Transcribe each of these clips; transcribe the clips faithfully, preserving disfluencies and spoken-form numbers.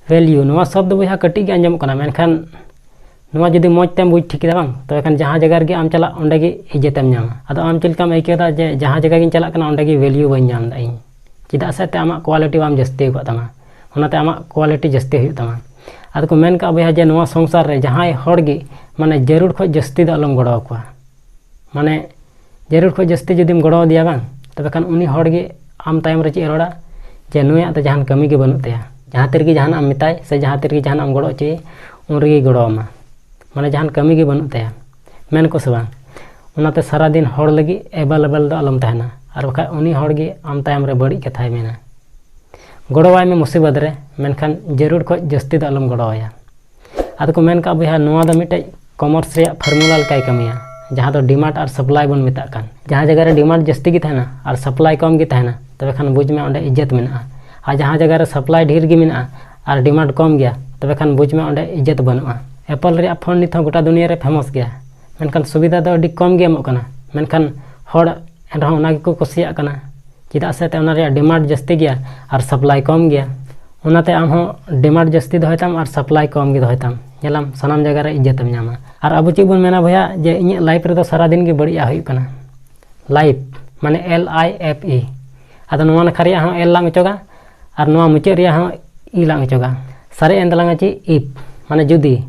ᱵᱷᱮᱞᱤᱭᱩ, ᱱᱚᱣᱟ ᱥᱚᱵᱫ ᱵᱚᱭᱦᱟ ᱠᱟᱹᱴᱤᱡ ᱜᱮ ᱟᱸᱡᱚᱢᱚᱜ ᱠᱟᱱᱟ, ᱢᱮᱱᱠᱷᱟᱱ ᱱᱚᱣᱟ ᱡᱩᱫᱤ ᱢᱚᱡᱽ ᱛᱮᱢ ᱵᱩᱡᱽ ᱴᱷᱤᱠ ᱠᱮᱫᱟ ᱵᱟᱝ, ᱛᱚᱵᱮ ᱠᱷᱟᱱ ᱡᱟᱦᱟᱸ ᱡᱟᱭᱜᱟ ᱨᱮᱜᱮ ᱟᱢ ᱪᱟᱞᱟᱜ, ᱚᱸᱰᱮ ᱜᱮ ᱤᱡᱽᱡᱚᱛ ᱮᱢ ᱧᱟᱢᱟ᱾ ᱟᱫᱚ ᱟᱢ ᱪᱮᱫ ᱞᱮᱠᱟᱢ ᱟᱹᱭᱠᱟᱹᱣ ᱮᱫᱟ ᱡᱮ ᱡᱟᱦᱟᱸ ᱡᱟᱭᱜᱟ ᱜᱤᱧ ᱪᱟᱞᱟᱜ ᱠᱟᱱᱟ, ᱚᱸᱰᱮ ᱜᱮ ᱵᱷᱮᱞᱤᱭᱩ ᱵᱟᱹᱧ ᱧᱟᱢ ᱮᱫᱟ ᱤᱧ? ᱪᱮᱫᱟᱜ ᱥᱮ ᱛᱮ ᱟᱢᱟᱜ ᱠᱳᱣᱟᱞᱤᱴᱤ ᱵᱟᱢ ᱡᱟᱹᱥᱛᱤ ᱟᱠᱟᱫ ᱛᱟᱢᱟ, ᱚᱱᱟᱛᱮ ᱟᱢᱟᱜ ᱠᱳᱣᱟᱞᱤᱴᱤ ᱡᱟᱹᱥᱛᱤ ᱦᱩᱭᱩᱜ ᱛᱟᱢᱟ᱾ ᱟᱫᱚ ᱠᱚ ᱢᱮᱱ ᱠᱟᱜᱼᱟ ᱵᱚᱭᱦᱟ ᱡᱮ ᱱᱚᱣᱟ ᱥᱚᱝᱥᱟᱨ ᱨᱮ ᱡᱟᱦᱟᱸᱭ ᱦᱚᱲ ᱜᱮ ᱢᱟᱱᱮ ᱡᱟᱹᱨᱩᱲ ᱠᱷᱚᱡ ᱡᱟᱹᱥᱛᱤ ᱫᱚ ᱟᱞᱚᱢ ᱜᱚᱲᱚ ᱟᱠᱚᱣᱟ᱾ ᱢᱟᱱᱮ ᱡᱟᱹᱨᱩᱲ ᱠᱷᱚᱡ ᱡᱟᱹᱥᱛᱤ ᱡᱩᱫᱤᱢ ᱜᱚᱲᱚ ᱟᱫᱮᱭᱟ ᱵᱟᱝ, ᱛᱚᱵᱮ ᱠᱷᱟᱱ ᱩᱱᱤ ᱦᱚᱲ ᱜᱮ ᱟᱢ ᱛᱟᱭᱚᱢ ᱨᱮ ᱪᱮᱫ ᱮ ᱨᱚᱲᱟ, ᱡᱮ ᱱᱩᱭᱟᱜ ᱫᱚ ᱡᱟᱦᱟᱱ ᱠᱟᱹᱢᱤ ᱜᱮ ᱵᱟᱹᱱᱩᱜ ᱛᱟᱭᱟ᱾ ᱡᱟᱦᱟᱸ ᱛᱤ ᱨᱮᱜᱮ ᱡᱟᱦᱟᱱᱟᱜ ᱮᱢ ᱢᱮᱛᱟᱭ ᱥᱮ ᱡᱟᱦᱟᱸ ᱛᱤ ᱨᱮᱜᱮ ᱡᱟᱦᱟᱱᱟᱜ ᱮᱢ ᱜᱚᱲᱚ ᱦᱚᱪᱚᱭᱮ, ᱩᱱ ᱨᱮᱜᱮᱭ ᱜᱚᱲᱚ ᱟᱢᱟ᱾ ᱢᱟᱱᱮ ᱡᱟᱦᱟᱱ ᱠᱟᱹᱢᱤ ᱜᱮ ᱵᱟᱹᱱᱩᱜ ᱛᱟᱭᱟ, ᱢᱮᱱ ᱠᱚ ᱥᱮ ᱵᱟᱝ? ᱚᱱᱟᱛᱮ ᱥᱟᱨᱟᱫᱤᱱ ᱦᱚᱲ ᱞᱟᱹᱜᱤᱫ ᱮᱵᱮᱞᱮᱵᱮᱞ ᱫᱚ ᱟᱞᱚᱢ ᱛᱟᱦᱮᱱᱟ, ᱟᱨ ᱵᱟᱠᱷᱟᱡ ᱩᱱᱤ ᱦᱚᱲ ᱜᱮ ᱟᱢ ᱛᱟᱭᱚᱢ ᱨᱮ ᱵᱟᱹᱲᱤᱡ ᱠᱟᱛᱷᱟᱭ ᱢᱮᱱᱟ᱾ ᱜᱚᱲᱚᱣᱟᱭ ᱢᱮ ᱢᱩᱥᱤᱵᱚᱛ ᱨᱮ, ᱢᱮᱱᱠᱷᱟᱱ ᱡᱟᱹᱨᱩᱲ ᱠᱷᱚᱡ ᱡᱟᱹᱥᱛᱤ ᱫᱚ ᱟᱞᱚᱢ ᱜᱚᱲᱚᱣᱟᱭᱟ᱾ ᱟᱫᱚ ᱠᱚ ᱢᱮᱱ ᱠᱟᱜᱼᱟ ᱵᱚᱭᱦᱟ, ᱱᱚᱣᱟ ᱫᱚ ᱢᱤᱫᱴᱮᱡ ᱠᱚᱢᱟᱨᱥ ᱨᱮᱭᱟᱜ ᱯᱷᱚᱨᱢᱩᱞᱟ ᱞᱮᱠᱟᱭ ᱠᱟᱹᱢᱤᱭᱟ, ᱡᱟᱦᱟᱸ ᱫᱚ ᱰᱤᱢᱟᱱᱰ ᱟᱨ ᱥᱟᱯᱞᱟᱭ ᱵᱚᱱ ᱢᱮᱛᱟᱜ ᱠᱟᱱ᱾ ᱡᱟᱦᱟᱸ ᱡᱟᱭᱜᱟ ᱨᱮ ᱰᱤᱢᱟᱱᱰ ᱡᱟᱹᱥᱛᱤ ᱜᱮ ᱛᱟᱦᱮᱱᱟ ᱟᱨ ᱥᱟᱯᱞᱟᱭ ᱠᱚᱢ ᱜᱮ ᱛᱟᱦᱮᱱᱟ, ᱛᱚᱵᱮ ᱠᱷᱟᱱ ᱵᱩᱡᱽ ᱢᱮ ᱚᱸᱰᱮ ᱤᱡᱽᱡᱚᱛ ᱢᱮᱱᱟᱜᱼᱟ᱾ ᱟᱨ ᱡᱟᱦᱟᱸ ᱡᱟᱭᱜᱟ ᱨᱮ ᱥᱟᱯᱞᱟᱭ ᱰᱷᱮᱨ ᱜᱮ ᱢᱮᱱᱟᱜᱼᱟ ᱟᱨ ᱰᱤᱢᱟᱱᱰ ᱠᱚᱢ ᱜᱮᱭᱟ, ᱛᱚᱵᱮ ᱠᱷᱟᱱ ᱵᱩᱡᱽ ᱢᱮ ᱚᱸᱰᱮ ᱤᱡᱽᱡᱚᱛ ᱵᱟᱹᱱᱩᱜᱼᱟ᱾ ᱮᱯᱚᱞ ᱨᱮᱭᱟᱜ ᱯᱷᱳᱱ ᱱᱤᱛ ᱦᱚᱸ ᱜᱚᱴᱟ ᱫᱩᱱᱤᱭᱟᱹ ᱨᱮ ᱯᱷᱮᱢᱟᱥ ᱜᱮᱭᱟ, ᱢᱮᱱᱠᱷᱟᱱ ᱥᱩᱵᱤᱫᱷᱟ ᱫᱚ ᱟᱹᱰᱤ ᱠᱚᱢ ᱜᱮ ᱮᱢᱚᱜ ᱠᱟᱱᱟ, ᱢᱮᱱᱠᱷᱟᱱ ᱦᱚᱲ ᱮᱱᱨᱮᱦᱚᱸ ᱚᱱᱟ ᱜᱮᱠᱚ ᱠᱩᱥᱤᱭᱟᱜ ᱠᱟᱱᱟ᱾ ᱪᱮᱫᱟᱜ ᱥᱮ ᱛᱮ ᱚᱱᱟ ᱨᱮᱭᱟᱜ ᱰᱤᱢᱟᱱᱰ ᱡᱟᱹᱥᱛᱤ ᱜᱮᱭᱟ ᱟᱨ ᱥᱟᱯᱞᱟᱭ ᱠᱚᱢ ᱜᱮᱭᱟ᱾ ᱚᱱᱟᱛᱮ ᱟᱢ ᱦᱚᱸ ᱰᱤᱢᱟᱱᱰ ᱡᱟᱹᱥᱛᱤ ᱫᱚᱦᱚᱭ ᱛᱟᱢ ᱟᱨ ᱥᱟᱯᱞᱟᱭ ᱠᱚᱢ ᱜᱮ ᱫᱚᱦᱚᱭ ᱛᱟᱢ, ᱧᱮᱞᱟᱢ ᱥᱟᱱᱟᱢ ᱡᱟᱭᱜᱟ ᱨᱮ ᱤᱡᱽᱡᱚᱛ ᱮᱢ ᱧᱟᱢᱟ᱾ ᱟᱨ ᱟᱵᱚ ᱪᱮᱫ ᱵᱚᱱ ᱢᱮᱱᱟ ᱵᱚᱭᱦᱟ, ᱡᱮ ᱤᱧᱟᱹᱜ ᱞᱟᱭᱤᱯᱷ ᱨᱮᱫᱚ ᱥᱟᱨᱟᱫᱤᱱ ᱜᱮ ᱵᱟᱹᱲᱤᱡᱟᱜ ᱦᱩᱭᱩᱜ ᱠᱟᱱᱟ᱾ ᱞᱟᱭᱤᱯᱷ ᱢᱟᱱᱮ ᱮᱞ ᱟᱭ ᱮᱯᱷ ᱤ, ᱟᱫᱚ ᱱᱚᱣᱟ ᱱᱟᱠᱷᱟ ᱨᱮᱭᱟᱜ ᱦᱚᱸ ᱮᱞ ᱞᱟᱝ ᱚᱪᱚᱜᱟ ᱟᱨ ᱱᱚᱣᱟ ᱢᱩᱪᱟᱹᱫ ᱨᱮᱭᱟᱜ ᱦᱚᱸ ᱤ ᱞᱟᱝ ᱚᱪᱚᱜᱟ᱾ ᱥᱟᱨᱮᱡ ᱮᱱ ᱛᱟᱞᱟᱝᱟ ᱪᱮᱫ? ᱤᱯᱷ, ᱢᱟᱱᱮ ᱡᱩᱫᱤ᱾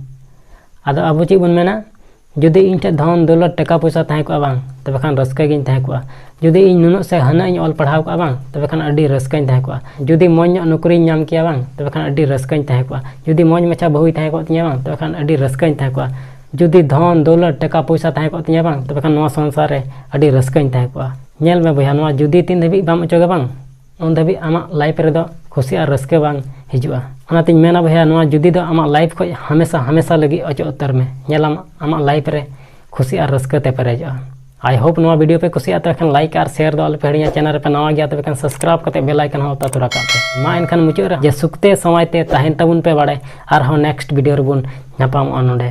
ᱟᱫᱚ ᱟᱵᱚ ᱪᱮᱫ ᱵᱚᱱ ᱢᱮᱱᱟ? ᱡᱩᱫᱤ ᱤᱧ ᱴᱷᱮᱱ ᱫᱷᱚᱱ ᱫᱚᱞᱚᱛ ᱴᱟᱠᱟ ᱯᱚᱭᱥᱟ ᱛᱟᱦᱮᱸ ᱠᱚᱜᱼᱟ ᱵᱟᱝ, ᱛᱚᱵᱮ ᱠᱷᱟᱱ ᱨᱟᱹᱥᱠᱟᱹ ᱜᱤᱧ ᱛᱟᱦᱮᱸ ᱠᱚᱜᱼᱟ᱾ ᱡᱩᱫᱤ ᱤᱧ ᱱᱩᱱᱟᱹᱜ ᱥᱮ ᱦᱟᱱᱟᱹᱜ ᱤᱧ ᱚᱞ ᱯᱟᱲᱦᱟᱣ ᱠᱚᱜᱼᱟ ᱵᱟᱝ, ᱛᱚᱵᱮ ᱠᱷᱟᱱ ᱟᱹᱰᱤ ᱨᱟᱹᱥᱠᱟᱹᱧ ᱛᱟᱦᱮᱸ ᱠᱚᱜᱼᱟ᱾ ᱡᱩᱫᱤ ᱢᱚᱡᱽ ᱧᱚᱜ ᱱᱚᱠᱨᱤᱧ ᱧᱟᱢ ᱠᱮᱭᱟ ᱵᱟᱝ, ᱛᱚᱵᱮ ᱠᱷᱟᱱ ᱟᱹᱰᱤ ᱨᱟᱹᱥᱠᱟᱹᱧ ᱛᱟᱦᱮᱸ ᱠᱚᱜᱼᱟ᱾ ᱡᱩᱫᱤ ᱢᱚᱡᱽ ᱢᱟᱪᱷᱟ ᱵᱟᱹᱦᱩᱭ ᱛᱟᱦᱮᱸ ᱠᱚᱜ ᱛᱤᱧᱟ ᱵᱟᱝ, ᱛᱚᱵᱮ ᱠᱷᱟᱱ ᱟᱹᱰᱤ ᱨᱟᱹᱥᱠᱟᱹᱧ ᱛᱟᱦᱮᱸ ᱠᱚᱜᱼᱟ᱾ ᱡᱩᱫᱤ ᱫᱷᱚᱱ ᱫᱚᱞᱚᱛ ᱴᱟᱠᱟ ᱯᱚᱭᱥᱟ ᱛᱟᱦᱮᱸ ᱠᱚᱜ ᱛᱤᱧᱟ ᱵᱟᱝ, ᱛᱚᱵᱮ ᱠᱷᱟᱱ ᱱᱚᱣᱟ ᱥᱚᱝᱥᱟᱨ ᱨᱮ ᱟᱹᱰᱤ ᱨᱟᱹᱥᱠᱟᱹᱧ ᱛᱟᱦᱮᱸ ᱠᱚᱜᱼᱟ᱾ ᱧᱮᱞ ᱢᱮ ᱵᱚᱭᱦᱟ, ᱱᱚᱣᱟ ᱡᱩᱫᱤ ᱛᱤᱱ ᱫᱷᱟᱹᱵᱤᱡ ᱵᱟᱢ ᱚᱪᱚᱜᱟ ᱵᱟᱝ, ᱩᱱ ᱫᱷᱟᱹᱵᱤᱡ ᱟᱢᱟᱜ ᱞᱟᱭᱤᱯᱷ ᱨᱮᱫᱚ ᱠᱷᱩᱥᱤ ᱟᱨ ᱨᱟᱹᱥᱠᱟᱹ ᱵᱟᱝ ᱦᱤᱡᱩᱜᱼᱟ᱾ ᱚᱱᱟᱛᱤᱧ ᱢᱮᱱᱟ ᱵᱚᱭᱦᱟ, ᱱᱚᱣᱟ ᱡᱩᱫᱤ ᱫᱚ ᱟᱢᱟᱜ ᱞᱟᱭᱤᱯᱷ ᱠᱷᱚᱡ ᱦᱟᱢᱮᱥᱟ ᱦᱟᱢᱮᱥᱟ ᱞᱟᱹᱜᱤᱫ ᱚᱪᱚᱜ ᱩᱛᱟᱹᱨ ᱢᱮ᱾ ᱧᱮᱞᱟᱢ ᱟᱢᱟᱜ ᱞᱟᱭᱤᱯᱷ ᱨᱮ ᱠᱷᱩᱥᱤ ᱟᱨ ᱨᱟᱹᱥᱠᱟᱹ ᱛᱮ ᱯᱮᱨᱮᱡᱚᱜᱼᱟ᱾ I hope ᱱᱚᱣᱟ ᱵᱷᱤᱰᱤᱭᱳ ᱯᱮ ᱠᱩᱥᱤᱭᱟᱜᱼᱟ, ᱛᱚᱵᱮ ᱠᱷᱟᱱ ᱞᱟᱭᱤᱠ ᱟᱨ ᱥᱮᱭᱟᱨ ᱫᱚ ᱟᱞᱚ ᱯᱮ ᱦᱤᱲᱤᱧᱟ᱾ ᱪᱮᱱᱮᱞ ᱨᱮᱯᱮ ᱱᱟᱣᱟ ᱜᱮᱭᱟ, ᱛᱚᱵᱮ ᱠᱷᱟᱱ ᱥᱟᱵᱥᱠᱨᱟᱭᱤᱵ ᱠᱟᱛᱮ ᱵᱮᱞ ᱟᱭᱠᱚᱱ ᱦᱚᱸ ᱚᱛᱟ ᱛᱚᱨᱟ ᱠᱟᱜ ᱯᱮ᱾ ᱢᱟ ᱮᱱᱠᱷᱟᱱ ᱢᱩᱪᱟᱹᱫ ᱨᱮ ᱡᱮ ᱥᱩᱠᱛᱮ ᱥᱟᱶᱟᱭ ᱛᱮ ᱛᱟᱦᱮᱱ ᱛᱟᱵᱚᱱ ᱯᱮ ᱵᱟᱲᱮ, ᱟᱨᱦᱚᱸ ᱱᱮᱠᱥᱴ ᱵᱷᱤᱰᱤᱭᱳ ᱨᱮᱵᱚᱱ ᱧᱟᱯᱟᱢᱚᱜᱼᱟ ᱱᱚᱰᱮ᱾